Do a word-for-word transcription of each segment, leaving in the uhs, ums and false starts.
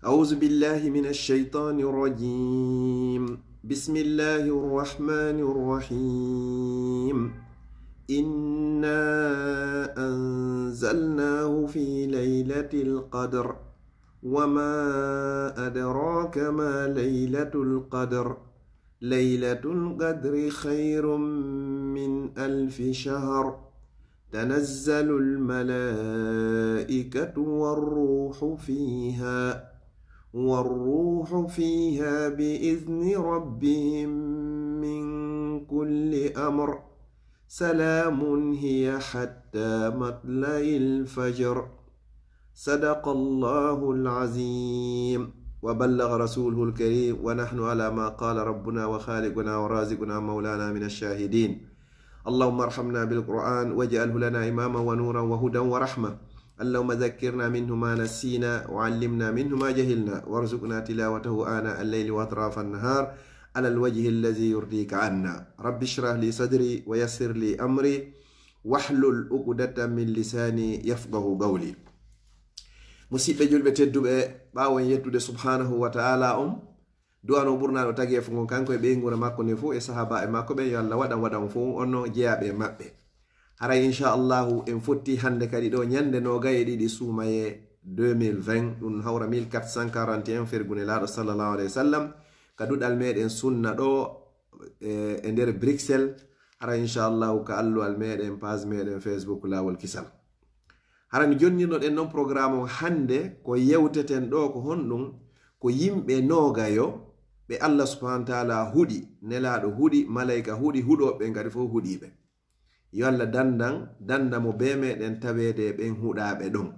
أعوذ بالله من الشيطان الرجيم. بسم الله الرحمن الرحيم. إنا أنزلناه في ليلة القدر. وما أدراك ما ليلة القدر. ليلة القدر خير من ألف شهر. تنزل الملائكة والروح فيها. والروح فيها بإذن ربهم من كل أمر. سلام هي حتى مطلع الفجر. صدق الله العظيم وبلغ رسوله الكريم، ونحن على ما قال ربنا وخالقنا ورازقنا مولانا من الشاهدين. اللهم ارحمنا بالقرآن واجعله لنا إماما ونورا وهدى ورحمة. اللهم ذكرنا منه ما نسينا وعلمنا منه ما جهلنا وارزقنا تلاوته آناء الليل وأطراف النهار على الوجه الذي يرضيك عنا. رب اشرح لي صدري ويسر لي أمري واحلل عقدة من لساني يفقه قولي. Musiɓɓe julɓe tedduɓe, ɓaawo en yettude subhanahu wa ta'ala on, du'ano ɓurnaaɗo tageefo ngon, kanko e ɓeynguure makko nde fof, e sahaabaaɓe makko ɓen, yo Allah waɗan, waɗan fof onno jeyaaɓe e maɓɓe. Haray, inchallahu, en fotti hannde kadi ɗo ñannde noogay e ɗiɗi suumayee deux mille vingt, ɗum hawra mille quatre cent quarante et un, fergune laaɗo sallallahu alayhi wa sallam, ka duɗal meɗen sunna ɗo, e, e nder Bruxelles, hara inchallahu ka alluwal meɗen, page meɗen Facebook Laawol Kisal. Hara no jonnirnoɗen noon programme on hannde, ko yewteten ɗo ko honɗum? Ko yimɓe noogayo ɓe Allah subhanahu wa ta'ala huɗi, Nelaaɗo huɗi, malayka huɗi, huɗooɓe ɓen kadi fof huɗiiɓe. Yo Allah dandan, danda mo bee meɗen taweede e ɓen huɗaaɓe ɗon.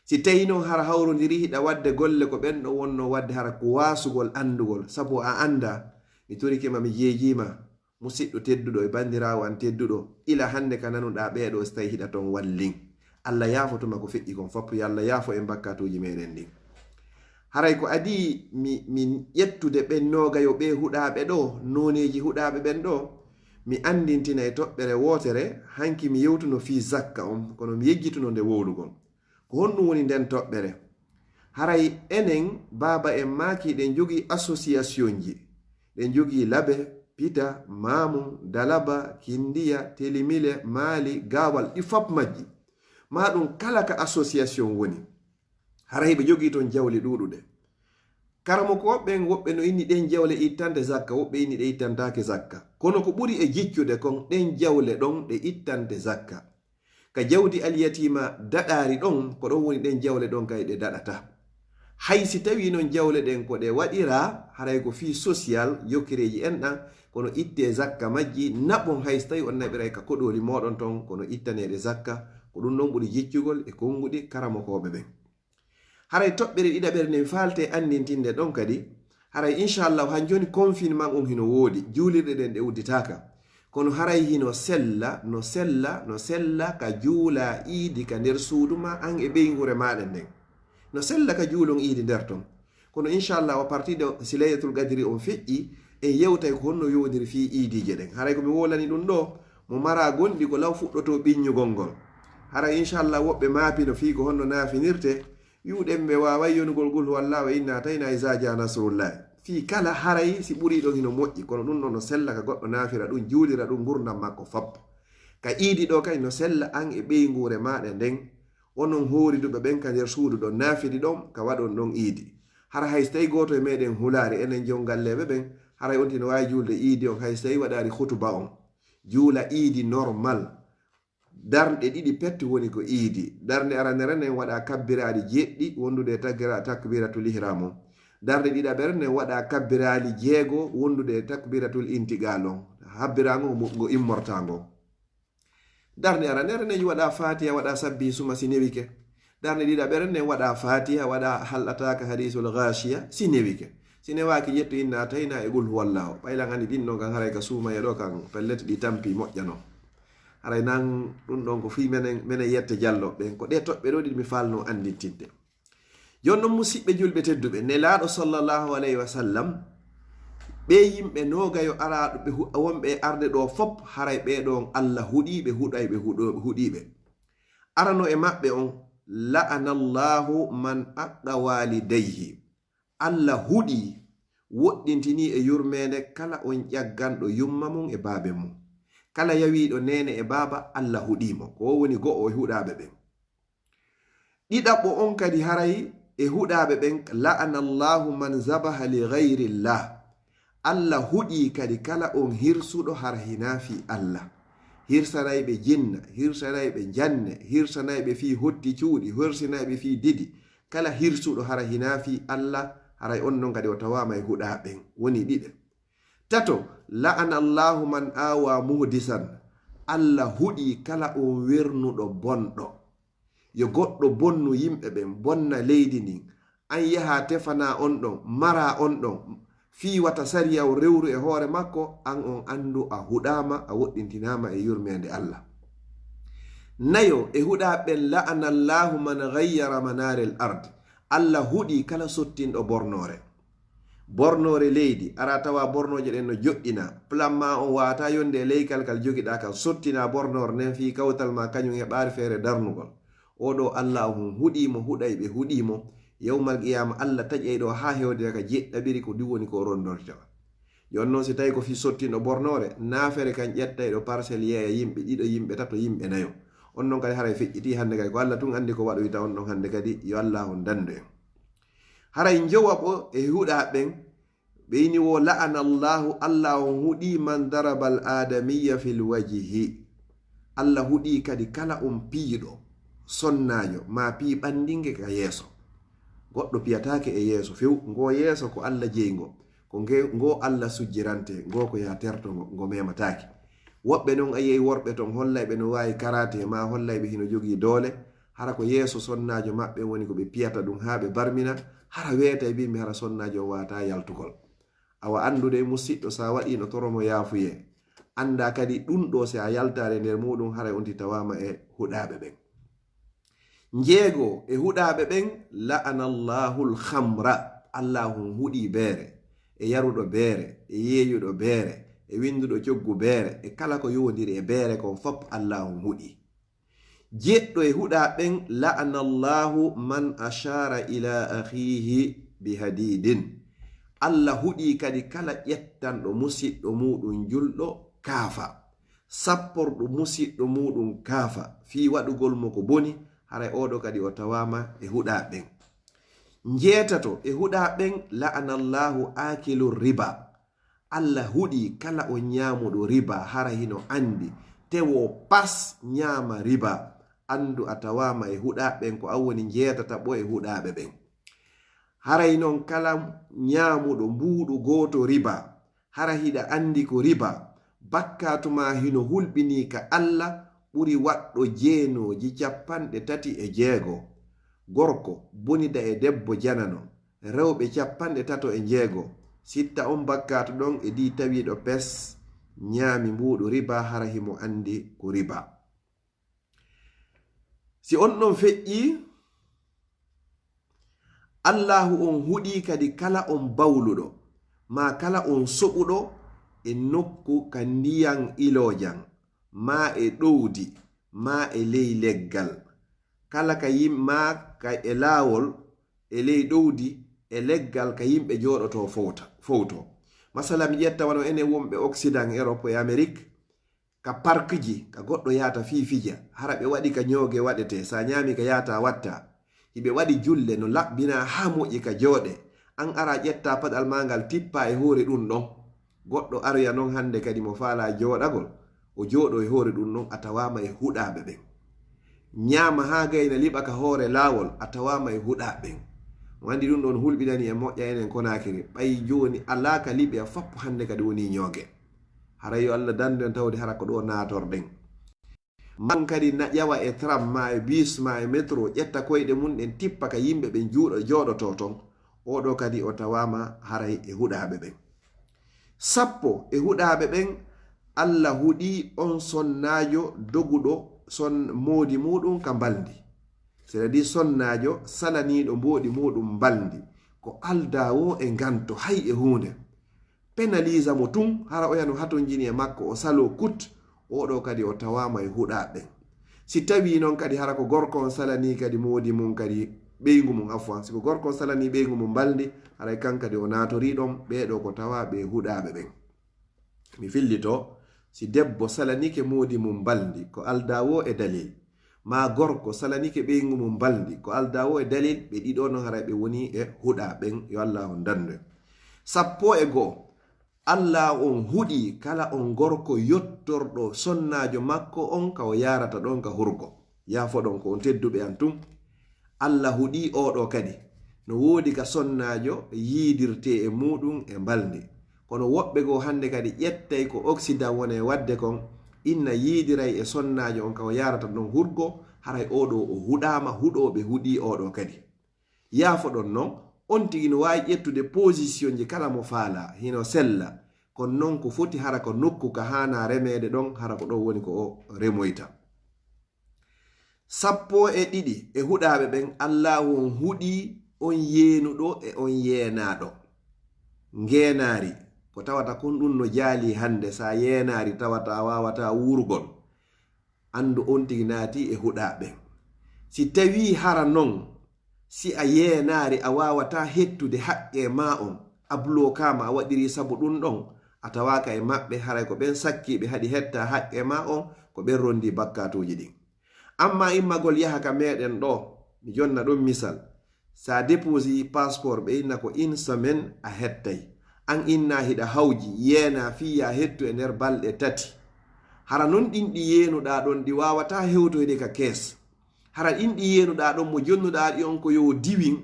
Si tawi noon hara hawrondiri hiɗa waɗde golle ko ɓen ɗo wonno waɗde hara ko waasugol anndugol, sabu a annda, mi torike ma, mi jeejiima, musiɗɗo tedduɗo e banndiraawo an tedduɗo, ila hannde ka nanuɗaa ɓee ɗo, si tawi hiɗa ton wallin. Allah yaafoto ma ko feƴƴi kon fof, yo Allah yaafo en bakkatuuji meɗen ɗin. Haray ko adii mi, min ƴettude ɓen noogayo ɓee huɗaaɓe ɗo, nooneeji huɗaaɓe ɓen ɗo, mi anndintina e toɓɓere wootere, hanki mi yewtuno fii zakka on, kono mi yejjituno nde wowlugol. Ko honɗum woni nden toɓɓere? Haray enen, baaba en maaki, ɗen jogii associationji. Ɗen jogii Labe, Pita, Maamum, Dalaba, Kindiya, Telimile, Maali, Gaawal, ɗi fop majji. Maa ɗum kala ka association woni. Haray ɓe jogii ton jawle ɗuuɗuɗe. Karamokooɓe ɓen, woɓɓe no inni ɗen jawle ittante zakka, woɓɓe inni ɗe ittantaake zakka. Kono ko ɓuri e jiccude kon, ɗen jawle ɗon ɗe ittante zakka. Ka jawdi alyatiima daɗaari ɗon, ko ɗon woni ɗen jawle ɗon kay ɗe daɗata. Hay si tawii non jawle ɗen ko ɗe waɗiraa, haray ko fii social, yokkireeji enɗan, kono ittee zakka majji, naɓon hay si tawii on naɓiray ka koɗooli mooɗon ton, kono ittaneeɗe zakka, ko ɗum non ɓuri jiccugol e konnguɗi karamokooɓe ɓen. Haray toɓɓere ɗiɗaɓere nden faaltee anndintinde ɗon kadi, haray inchallahu han jooni confinement on hino woodi, juulirɗe ɗen ɗe udditaaka. Kono haray hino sella, no sella, no sella ka juulaa iidi ka nder suudu maa an e ɓeynguure maaɗa nden. No sella ka juulon iidi nder ton. Kono inchallahu à partir de si laylatul qadri on feƴƴi, en yewtay ko honno yowondiri fii iidiije ɗen. Haray ko mi wolani ɗum ɗo, mo maraa gonɗi ko law fuɗɗotoo ɓiññugol ngol. Haray inchallahu woɓɓe maapino fii ko honno naafinirtee, wi'uɗen ɓe waaway yonugol qul huwallahu e inna atayna iza jaa nasrullahi. Fii kala haray si ɓurii ɗon hino moƴƴi, kono ɗum ɗon no sella ka goɗɗo naafira ɗum, juulira ɗum ngurndan makko fop. Ka iidi ɗo kay no sella an e ɓeynguure maaɗa nden, onon hooriduɓe ɓen ka nder suudu ɗon, naafiri ɗon, ka waɗon ɗon iidi. Hara hay so tawi gooto e meɗen hulaali, enen jom galleeɓe ɓen, haray on tino waawi juulde iidi on, hay so tawi waɗaali khutuba on. Juula iidi normal. Darnɗe ɗiɗi pet woni ko iidi. Darnde aranere nden waɗa kabbiraali jeɗɗi wondude e takbira-, takbiratul ihram on. Darnde ɗiɗaɓere nden waɗa kabbiraali jeego wondude e takbiratul intiqal on. Habbiraango ngo, ngo immortaango. Darnde aranere nden waɗa fatiha, waɗa sabbi suma si newike. Darnde ɗiɗaɓere nden waɗa fatiha, waɗa hal ataka hadisul ghashiya si newike. Si newaaki ƴettu inna atayna e qul huwallahu. Ɓaylan anndi ɗin ɗon kan haray ka suumaye ɗo kan pellet ɗi tampi moƴƴano. Haray nan ɗum ɗon ko fii menen, menen yette jallo ɓen. Ko ɗe toɓɓe ɗo ɗiɗi mi faalno anndintinde. Jooni non musiɓɓe julɓe tedduɓe, Nelaaɗo sallallahu alayhi wa sallam, ɓe yimɓe noogayo araaɗo ɓe hu-, wonɓe e arde ɗo fop, haray ɓee ɗon Allah huɗii ɓe, huɗay ɓe, huɗo-, huɗii ɓe. Arano e maɓɓe on, "La'anallahu man aqqa walidayhi." Allah huɗi, woɗɗintini e yurmeende kala on ƴagganɗo yumma mum e baabe mum. Kala yawiiɗo neene e baaba, Allah huɗii mo. Ko o woni go'o e huɗaaɓe ɓen. Ɗiɗaɓo on kadi haray e huɗaaɓe ɓen, "La'anallahu man zabaha li ghayrillah." Allah huɗii kadi kala on hirsuɗo hara hinaa fii Allah. Hirsanayɓe jinna, hirsanayɓe janne, hirsanayɓe fii hotti cuuɗi, hirsanayɓe fii didi. Kala hirsuɗo hara hinaa fii Allah, haray on non kadi o tawaama e huɗaaɓe ɓen. Woni ɗiɗe. Tato, "La'anallahu man awa muhdisan." Allah huɗii kala on wernuɗo bonɗo. Yo goɗɗo bonnu yimɓe ɓen, bonna leydi ndin. An yaha tefana on ɗon, mara on ɗon, fii wata sariya on rewru e hoore makko, an on anndu a huɗaama, a woɗɗintinaama e yurmeende Allah. Nayo, e huɗaaɓe ɓen, "La'anallahu man ghayyara manaril ard." Allah huɗii kala sottinɗo bornoore. Bornoore leydi, ara tawa bornooje ɗen no joɗɗina. Plan ma on waata yonde e leykal kal jogiɗaa kan, sottina bornoore nden fii kawtal ma kañum heɓaari feere darnugol. Oo ɗoo Allah on huɗii mo, huɗay ɓe huɗii mo. Yawmal qiyaama Allah taƴay ɗoo haa hewdira ka jeɗɗaɓiri, ko ɗum woni ko o rondorta. Jooni non si tawi ko fii sottinɗo bornoore, naafere kan ƴettay ɗo parcelle yeeya yimɓe ɗiɗo, yimɓe tato, yimɓe nayo. On non kadi haray feƴƴitii hannde kadi, ko Allah tun anndi ko waɗoyta on ɗon hannde kadi, yo Allah on danndu en. Haray njowaɓo e huɗaa ɓen, ɓe ini wo, "La'anallahu, Allah on huɗii man darabal aadamiyya fil wajhi." Allah huɗii kadi kala on piyiɗo sonnaajo, maa piyi ɓanndinge ka yeeso. Goɗɗo piyataake e yeeso few, ngo yeeso ko Allah jeyi ngo, ko nge, ngo Allah sujjirante, ngo ko yaa terto ngo, ngo memataake. Woɓɓe non a yiyay worɓe ton hollayɓe no waawi karaate, maa hollayɓe hino jogii doole, hara ko yeeso sonnaajo maɓɓe woni ko ɓe piyata ɗum haa ɓe barmina, hara weetay bimbi hara sonnaajo on waawataa yaltugol. Awa anndude musiɗɗo, sa waɗii no toro mo yaafuyee. Annda kadi ɗum ɗoo si a yaltaare nder muuɗum, haray on ti tawaama e huɗaaɓe ɓen. Njeego e huɗaaɓe ɓen, "La'anallahul khamra." Allah on huɗii beere, e yaruɗo beere, e yeeyuɗo beere, e winnduɗo coggu beere, e kala ko yowondiri e beere kon fop Allah on huɗii. Jeɗɗo e huɗaa ɓen, "La'anallahu man ashara ila akhihi bi hadidin." Allah huɗii kadi kala ƴettanɗo musiɗɗo muuɗum julɗo kaafa, sapporɗo musiɗɗo muuɗum kaafa, fii waɗugol mo ko boni, haray oo ɗoo kadi o tawaama e huɗaa ɓen. Njeetato e huɗaa ɓen, "La'anallahu akilu riba." Allah huɗii kala on ñaamuɗo riba, hara hino anndi, tewoo pas ñaama riba, anndu a tawaama e huɗaa ɓen, ko an woni njeetataɓo e huɗaaɓe ɓen. Haray non kala ñaamuɗo mbuuɗu gooto riba, hara hiɗa anndi ko riba, bakkaatu maa hino hulɓinii ka Allah ɓuri waɗɗo jeenooji cappanɗe tati e jeego. Gorko bonida e debbo janano, rewɓe cappanɗe tato e njeego. Sitta on bakkaatu ɗon e dii tawiiɗo pes ñaami mbuuɗu riba, hara himo anndi ko riba. Si on ɗon feƴƴii, Allaahu on huɗii kadi kala on bawluɗo, maa kala on soɓuɗo e nokku ka ndiyan iloojan, maa e ɗowdi, maa e ley leggal, kala ka yim-, maa ka e laawol, e ley ɗowdi, e leggal ka yimɓe jooɗotoo fowta, fowtoo. Masala, mi ƴetta wano enen wonɓe Occident, Europe e Amérique, ka parkji, ka goɗɗo yahata fii fija, hara ɓe waɗi ka ñooge waɗetee, sa ñaami ka yaata watta. Hiɓe waɗi julle no laɓɓinaa haa moƴƴi ka jooɗe. An ara ƴetta paɗal maa ngal tippa e hoore ɗum ɗon. Goɗɗo aroya non hannde kadi mo faalaa jooɗagol, o jooɗo e hoore ɗum ɗon, a tawaama e huɗaaɓe ɓen. Ñaama haa gayna liɓa ka hoore laawol, a tawaama e huɗaaɓe ɓen. Mo anndi ɗum ɗon hulɓinani e moƴƴa enen Konaakiri. Ɓay jooni alaa ka liɓi a fappu hannde kadi woni ñooge. Haray yo Allah danndu en tawde hara ko ɗoo naatorɗen. Man kadi na ƴawa e tram ma e bus ma e métro, ƴetta koyɗe mum ɗen tippa ka yimɓe ɓen juuɗo-, jooɗotoo ton. Oo ɗoo kadi o tawaama haray e huɗaaɓe ɓen. Sappo e huɗaaɓe ɓen, Allah huɗii on sonnaajo doguɗo son-, moodi muuɗum ka mbalndi. C'est-à-dire sonnaajo salaniiɗo mboodi muuɗum mbalndi. Ko aldaa woo e nganto hay e huunde. Penalisa mo tun, hara oya no hatonjini e makko, o saloo kut, oo ɗoo kadi o tawaama e huɗaaɓe ɓen. Si tawii noon kadi hara ko gorko on salanii kadi moodi mum kadi ɓeyngu mum, afwan, si ko gorko on salanii ɓeyngu mum mbalndi, haray kan kadi o naatorii ɗon ɓee ɗoo ko tawaa ɓe huɗaaɓe ɓen. Mi fillitoo, si debbo salanike moodi mum mbalndi, ko aldaa woo e dalil, maa gorko salanike ɓeyngu mum mbalndi, ko aldaa woo e dalil, ɓe ɗiɗo noon haray ɓe wonii e huɗaa ɓen, yo Allaahu on dandu en. Sappo e go'o, Allaahu on huɗii kala on gorko yottorɗo sonnaajo makko on ka o yaarata ɗon ka hurgo. Yaafoɗon ko on tedduɓe an tun. Alla huɗii oo ɗoo kadi. No woodi ka sonnaajo yiidirtee e muuɗum e mbalndi. Kono woɓɓe goo hannde kadi ƴettay ko Occident woni e waɗde kon, inna yiidiray e sonnaajo on ka o yaarata ɗon hurgo, haray oo ɗoo o huɗaama, huɗooɓe huɗii oo ɗoo kadi. Yaafoɗon non, on tigi no waawi ƴettude positionji kala mo faalaa, hino sella. Kono non ko foti hara ko nokku ka haanaa remeede ɗon, hara ko ɗon woni ko o remoyta. Sappo e ɗiɗi e huɗaaɓe ɓen, Allaahu on huɗii on yeenuɗo e on yeenaaɗo. Ngeenaari, ko tawata kon ɗum no jaalii hannde, so a yeenaari tawata a waawataa wuurgol, anndu on tigi naatii e huɗaaɓe ɓen. Si tawii hara non, si a yeenaari a waawataa hettude haqqee maa on, a blokaama, a waɗirii sabu ɗum ɗon, a tawaaka e maɓɓe, haray ko ɓen sakkiiɓe haɗi hettaa haqqee maa on, ko ɓen rondii bakkaatuuji ɗin. Amma immagol yaha ka meɗen ɗoo, mi jonna ɗon misal. Sa deposi passeport, ɓe inna ko une semaine a hettay. An inna hiɗa hawji, yeena fii ya hettu e nder balɗe tati. Hara non ɗin ɗi yeenuɗaa ɗon, ɗi waawataa hewtoyde ka kees. Hara ɗin ɗi yeenuɗaa ɗon, mo jonnuɗaa ɗi on ko yo diwin,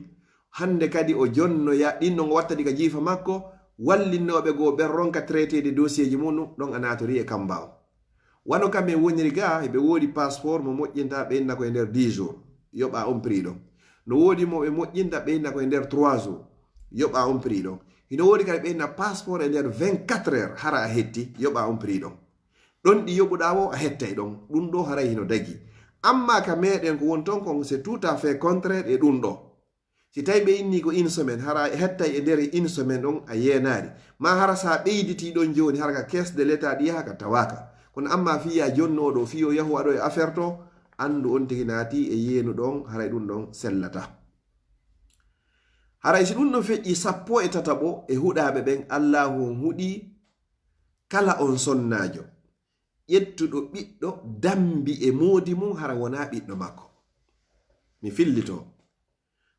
hannde kadi o jonnoya, ɗin non o watta ɗi ka jiifa makko, wallinnooɓe goo ɓen ronka traité de dossier ji mum, ɗon a naatorii e kamba on. Wano ka men woniri ga, hiɓe woodi passeport mo moƴƴinta ɓe inna ko e nder dix jours, yoɓa on prix ɗon. No woodi mo ɓe moƴƴinta ɓe inna ko e nder trois jours, yoɓa on prix ɗon. Hino woodi kadi ɓe inna passeport e nder vingt-quatre heures, hara a hetti, yoɓa on prix ɗon. Ɗon ɗi yoɓuɗaa wo a hettay ɗon. Ɗum ɗo haray hino dagi. Amma ka meɗen ko woni ton kon, c'est tout à fait contraire e ɗum ɗo. Si tawi ɓe inni ko une semaine, hara hettay e nder une semaine on a yeenaari. Ma hara sa ɓeyditii ɗon jooni, hara ka caisse de l'État ɗi yaha ka tawaaka. Kono amma fii ya jonnoo ɗo, fii yo yahu waɗo e affaire to, anndu on tigi naati e yeenu ɗon, haray ɗum ɗon sellata. Haray si ɗum ɗon feƴƴi sappo e tataɓo e huɗaaɓe ɓen, Allaahu on huɗi kala on sonnaajo ƴettuɗo ɓiɗɗo dambi e moodi mum, hara wonaa ɓiɗɗo makko. Mi fillito.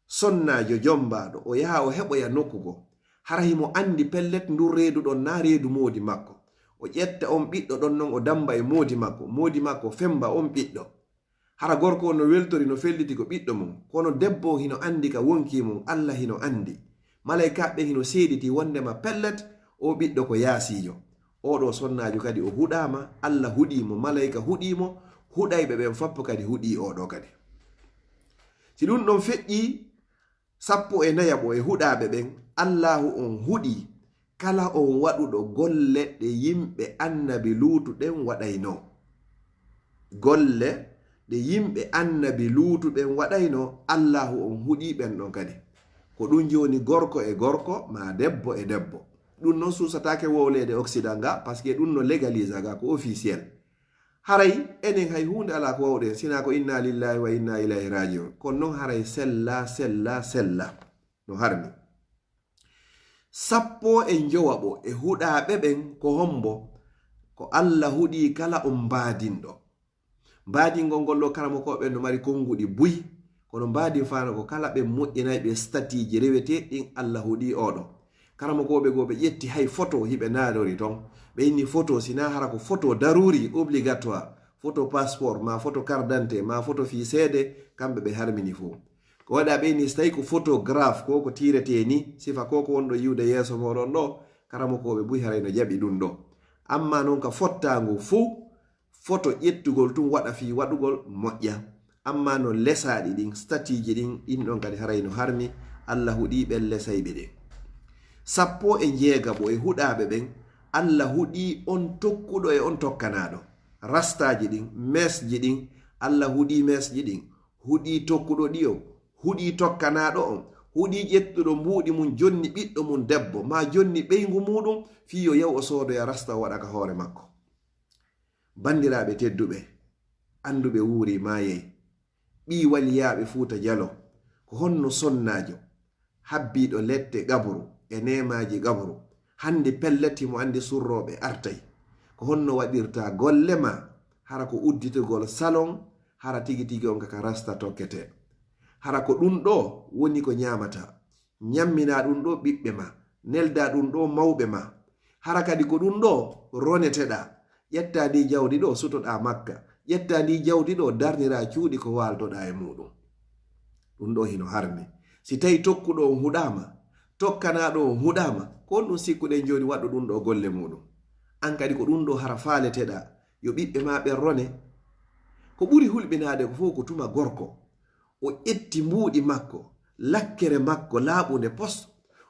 Sonnaajo jommbaaɗo, o yaha o heɓoya nokku goo. Hara himo anndi pellet ndun reedu ɗon naa reedu moodi makko. O ƴetta on ɓiɗɗo ɗon non o damba e moodi makko. Moodi makko femba on ɓiɗɗo. Hara gorko on no weltori, no felliti ko ɓiɗɗo mum. Kono debbo on hino anndi ka wonkii mum, Alla hino anndi. Malaykaaɓe ɓen hino seediti wonndema pellet, oo ɓiɗɗo ko yaasiijo. Oo ɗoo sonnaajo kadi o huɗaama, Alla huɗii mo, malayka huɗii mo, huɗayɓe ɓen foppo kadi huɗii oo ɗoo kadi. Si ɗum ɗon feƴƴii, sappo e nayaɓo e huɗaaɓe ɓen, Allaahu on huɗii kala on waɗuɗo golle ɗe yimɓe Annabi Luutu ɗen waɗaynoo. Golle ɗe yimɓe Annabi Luutu ɓen waɗaynoo, Allaahu on huɗii ɓen ɗon kadi. Ko ɗum jooni gorko e gorko, maa debbo e debbo. Ɗum non suusataake wowleede Occident ga, parce que ɗum no légalisa ga, ko officiel. Haray enen hay huunde alaa ko wawɗen, sinaa ko inna lillahi wa inna ilayhi raji'un. Kono non haray sella, sella, sella. No harmi. Sappo e njowaɓo e huɗaaɓe ɓen ko hombo? Ko Alla huɗii kala on mbaadinɗo. Mbaadingol ngol ɗo karamokooɓe ɓen no mari konnguɗi buy, kono mbaadin faano ko kala ɓe moƴƴinayɓe statiiji reweteeɗi ɗin Alla huɗii oo ɗo. Karamokooɓe goo ɓe ƴetti hay photo hiɓe naadori ton. Ɓe inni photo, sinaa hara ko photo daruri, obligatoire, photo passeport, maa photo carte d'identité, maa photo fii seede, kamɓe ɓe harmini fow. Ko waɗi a ɓe inni si tawi ko photographe, ko ko tiiretee ni, sifa ko ko wonɗo yiwde yeeso mooɗon ɗo, karamokooɓe buy haray no jaɓi ɗum ɗo. Amma non ka fottaango fow, foto ƴettugol tun waɗa fii waɗugol moƴƴa. Amma non lesaaɗi ɗin, statiiji ɗin, ɗin ɗon kadi haray no harmi, Alla huɗii ɓen lesayɓe ɗin. Sappo e njeegaɓo e huɗaaɓe ɓen, Alla huɗii on tokkuɗo e on tokkanaaɗo. Rastaaji ɗin, mesji ɗin, Alla huɗii mesji ɗin, huɗii tokkuɗo ɗi on, huɗii tokkanaaɗo on, huɗii ƴettuɗo mbuuɗi mum jonni ɓiɗɗo mum debbo, maa jonni ɓeyngu muuɗum, fii yo yahu o soodoya rasta o waɗa ka hoore makko. Banndiraaɓe tedduɓe, Annduɓe wuuri maayey. Ɓii waliyaaɓe Fuuta Jalo, ko honno sonnaajo habbiiɗo lette qabru e neemaaji qabru, hannde pellet himo anndi surrooɓe artay. Ko honno waɗirta golle ma? Hara ko udditugol salon, hara tigi tigi on kaka rasta tokkete. Hara ko ɗun ɗoo woni ko ñaamata. Ñamminaa ɗun ɗoo ɓiɓɓe ma, neldaa ɗun ɗoo mawɓe ma. Hara kadi ko ɗun ɗoo roneteɗaa. Ƴettaa ndii jawdi ɗoo, sutoɗaa Makka. Ƴettaa ndii jawdi ɗoo, darniraa cuuɗi ko waaltoɗaa e muuɗun. Ɗun ɗoo hino harmi. Si tawii tokkuɗo on huɗaama, tokkanaaɗo on huɗaama, ko honɗun sikkuɗen jooni waɗɗo ɗun ɗoo golle muuɗun? An kadi ko ɗun ɗoo hara faaleteɗaa, yo ɓiɓɓe maa ɓen rone. Ko ɓuri hulɓinaade ko fow ko tuma gorko o ƴetti mbuuɗi makko, lakkere makko laaɓunde pos,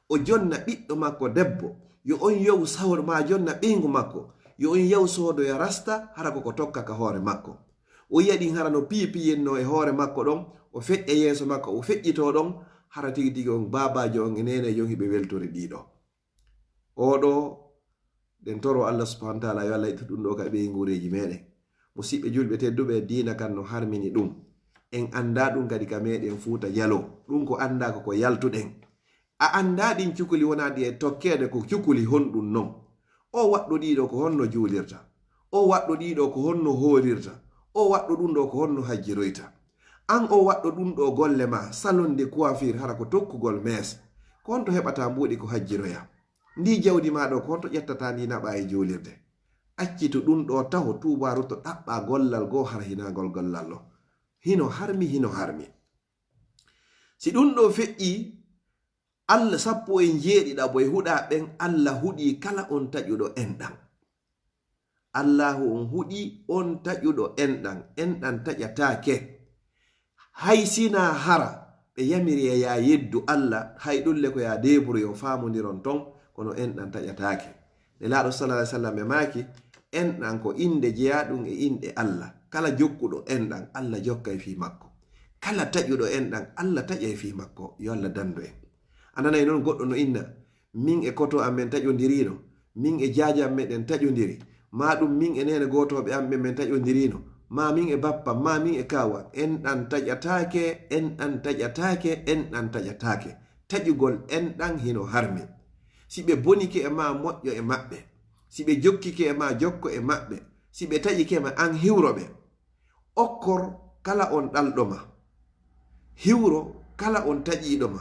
o jonna ɓiɗɗo makko debbo, yo on yahu sawor maa jonna ɓeyngu makko, yo on yahu soodoya rasta, hara ko ko tokka ka hoore makko. O yiya ɗin hara no piyi piyennoo e hoore makko ɗon, o feƴƴa yeeso makko, o feƴƴitoo ɗon, hara tigi tigi on baabaajo on e neeneejo on hiɓe weltori ɗii ɗoo. Oo ɗoo Ɗen toroo Allah subhanahu wa taala yo Allah ittu ɗun ɗoo ka ɓeynguureeji meɗen. Musiɓɓe julɓe tedduɓe, diina kan no harmini ɗun. En anndaa ɗun kadi ka meɗen Fuuta Jaloo. Ɗun ko anndaa ko ko yaltuɗen. A anndaa ɗin cukuli wonaa ɗi e tokkeede ko cukuli honɗun non. Oo waɗɗo ɗii ɗoo ko honno juulirta? Oo waɗɗo ɗii ɗoo ko honno hoorirta? Oo waɗɗo ɗun ɗoo ko honno hajjiroyta? An oo waɗɗo ɗun ɗoo golle maa, salon de coiffure, hara ko tokkugol mees. Ko honto heɓataa mbuuɗi ko hajjiroyaa? Ndii jawdi maa ɗoo, ko honto ƴettataa ndii naɓaa e juulirde? Accitu ɗun ɗoo taho, tuubaa rutto ɗaɓɓaa gollal goo hara hinaa ngol gollal ɗoo. Hino harmi, hino harmi. Si ɗun ɗoo feƴƴii, Allah, sappo e njeeɗiɗaɓo e huɗaa ɓen, Allah huɗii kala on taƴuɗo enɗan. Allaahu on huɗii on taƴuɗo enɗan, enɗan taƴataake. Hay sinaa hara ɓe yamiri e yaa yeddu Alla, hay ɗun le ko yaa deeburoyo faamondiron ton, kono enɗan taƴataake. Nelaaɗo sallallaahu alayhi wa sallam ɓe maaki, enɗan ko innde jeyaaɗun e inɗe Alla. Kala jokkuɗo enɗan, Alla jokkay fii makko. Kala taƴuɗo enɗan, Alla taƴay fii makko. Yo Alla dandu en. A nanay non goɗɗo no inna, min e koto am men taƴondiriino, min e jaaji am meɗen taƴondiri, maa ɗun min e neene gootooɓe am ɓen men taƴondiriino, maa min e bappa, maa min e kaawa, enɗan taƴataake, enɗan taƴataake, enɗan taƴataake. Taƴugol enɗan hino harmi. Si ɓe bonike e maa, moƴƴo e maɓɓe. Si ɓe jokkike e maa, jokko e maɓɓe. Si ɓe taƴike ma, an hiwro ɓe. Okkor kala on ɗalɗo ma. Hiwro kala on taƴiiɗo ma.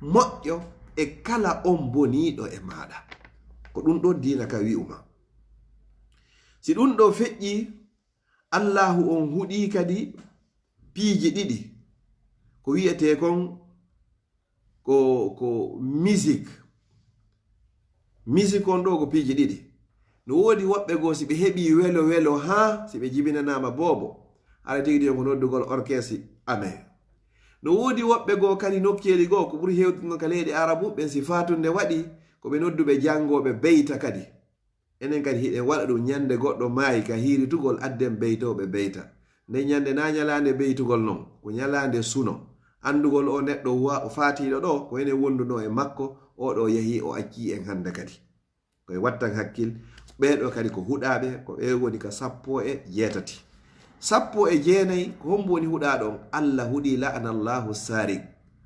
Moƴƴo e kala on boniiɗo e maaɗa. Ko ɗun ɗon diina ka wi'u ma. Si ɗun ɗoo feƴƴii, Allaahu on huɗii kadi piiji ɗiɗi. Ko wi'etee kon ko, ko musique. Musique on ɗoo ko piiji ɗiɗi. No woodi woɓɓe goo, si ɓe heɓii welo welo haa si ɓe jibinanaama boobo, hara tigi tigi ko noddugol orchestre amee. No woodi woɓɓe goo kadi nokkeeli goo, ko ɓuri heewtude non ka leyɗe Arabu, ɓen si faatunde waɗii, ko ɓe nodduɓe janngooɓe beyta kadi. Enen kadi hiɗen waɗa ɗun, ñande goɗɗo maayi, ka hiiritugol adden beytooɓe beyta. Nden ñande naa ñalaande beytugol non, ko ñalaande suno. Anndugol oo neɗɗo wa-, o faatiiɗo ɗoo, ko enen wondunoo e makko, oo ɗoo yahii o accii en hande kadi. Ko e wattan hakkil, ɓee ɗoo kadi ko huɗaaɓe, ko ɓee woni ka sappo e jeetati. Sappo e jeenay, ko hombo woni huɗaaɗo on? Alla huɗii, la'anallaahu saariq.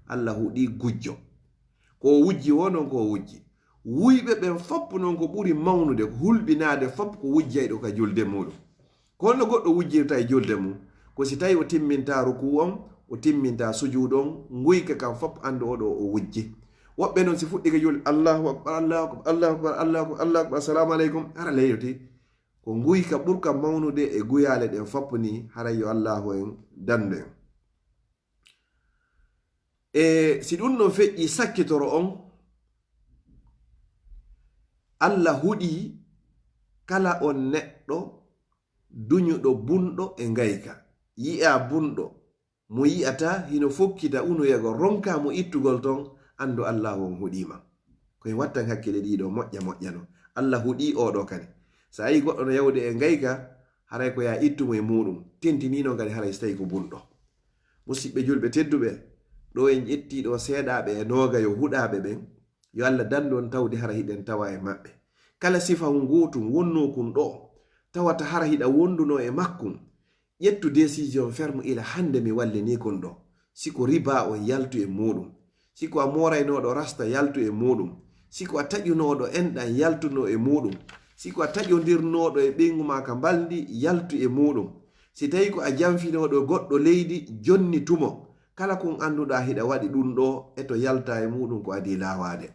Alla huɗii gujjo. Ko o wujji woo non ko o wujji. Wuyɓe ɓen fop non ko ɓuri mawnude, ko hulɓinaade fop ko wujjayɗo ka julde muuɗum. Ko honno goɗɗo wujjirta e julde mum? Ko si tawi o timminta rukuu on, o timminta sujuudu on, nguyka kan fop anndu oo ɗoo o wujji. Woɓɓe non si fuɗɗike julde, Allahu akbar, Allahu akbar, Allahu akbar, Allahu akbar, Allahu akbar, assalamu aleykum, hara leylotii. Ko nguyka ɓurka mawnude e guyaale ɗen fop nii, haray yo Allahu en dandu en. E si ɗun non feƴƴii, sakkitoro on, Alla huɗii kala on neɗɗo duñuɗo bunɗo e ngayka. Yi'aa bunɗo, mo yi'ataa hino fokkita unoyagol, ronkaa mo ittugol ton, anndu Allaahu on huɗii ma. Ko en wattan hakkile ɗii ɗoo moƴƴa moƴƴa non. Alla huɗii oo ɗoo kadi. Si a yi'ii goɗɗo no yahude e ngayka, haray ko yaa ittu mo e muuɗum. Tentinii non kadi haray si tawii ko bunɗo. Musiɓɓe julɓe tedduɓe, ɗoo en ƴettii ɗoo seeɗaaɓe e noogayo huɗaaɓe ɓen. Yo Alla dandu on tawde hara hiɗen tawa e maɓɓe. Kala sifa nguutum wonnoo kun ɗoo, tawata hara hiɗa wondunoo e makkum, Ƴettu décision ferme ila hannde mi wallinii kon ɗoo. Si ko riba on, yaltu e muuɗum. Si ko a mooraynooɗo rasta, yaltu e muuɗum. Si ko a taƴunooɗo enɗan, yaltunoo e muuɗum. Si ko a taƴondirnooɗo e ɓeyngu maa ka mbalndi, yaltu e muuɗum. Si tawii ko a janfinooɗo goɗɗo leydi, jonni tumo. Kala kon annduɗaa hiɗa waɗi ɗum ɗoo, e to yaltaa e muuɗum ko adii laawaade.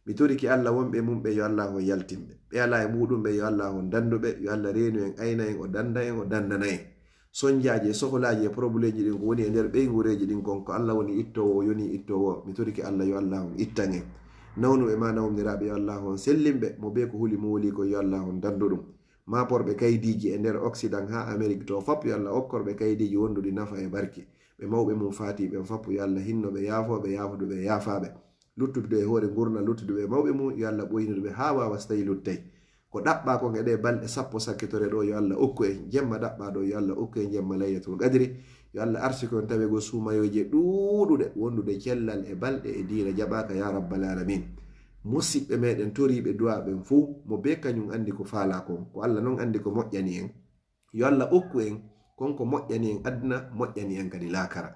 Mi torike Alla wonɓe e mum ɓe yo Alla on yaltin ɓe. Ɓe alaa e muuɗum ɓe yo Alla on danndu ɓe, yo Alla reenu en, ayna en, o dannda en, o danndana en. Sonjaaji e sohlaaji e probleemji ɗin ko woni e nder ɓeynguureeji ɗin kon, ko Alla woni ittoowo, o yonii ittoowo. Mi torike Alla yo Alla on ittan en. Nawnuɓe maa nawnindiraaɓe yo Alla on sellin ɓe, mo bee ko huli mooli kon yo Alla on danndu ɗum. Maaporɓe kaydiiji e nder Occident haa Amérique to fop yo Alla okkor ɓe kaydiiji wonduɗi nafa e barke. Ɓe mawɓe mum faati ɓen fop yo Alla hinno ɓe, yaafoo ɓe, yaafudu ɓe, yaafaa ɓe. Luttuɓe e hoore ngurndan, luttuɓe e mawɓe mum, yo Alla ɓoynidu ɓe haa waawa so tawii luttay. Ko ɗaɓɓaa kon e ɗee balɗe sappo sakkitore ɗoo, yo Alla okku en. Jemma ɗaɓɓaa ɗoo, yo Alla okku en jemma Laylatul Qadri. Yo Alla arsiko en tawegol suumayooje ɗuuɗuɗe, wondude cellal e balɗe e diina jaɓaaka, yaa Rabbal Aalamiin. Musiɓɓe meɗen toriiɓe du'aa ɓen fow, mo bee kañum anndi ko faalaa kon, ko Alla non anndi ko moƴƴani en. Yo Alla okku en kon ko moƴƴani en aduna, moƴƴani en kadi laakara.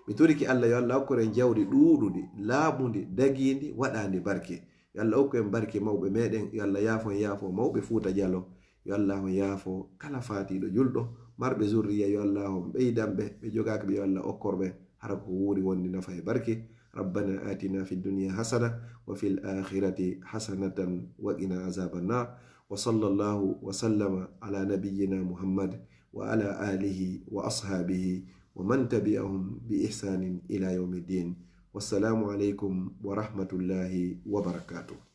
Mi torike Alla yo Alla okkor en jawdi ɗuuɗundi, laaɓundi, dagiindi, waɗaandi barke. Yo Alla okku en barke mawɓe meɗen, yo Alla yaafo en, yaafo mawɓe Fuuta Jalo. Yo Alla on yaafo kala faatiiɗo julɗo, marɓe zurriya yo Alla on ɓeydan ɓe, ɓe jogaaka ɓe yo Alla okkor ɓe, hara ko wuuri wondi nafa e barke. ربنا آتنا في الدنيا حسنة وفي الآخرة حسنة وقنا عذاب النار. وصلى الله وسلم على نبينا محمد وعلى آله وأصحابه ومن تبعهم بإحسان إلى يوم الدين. والسلام عليكم ورحمة الله وبركاته.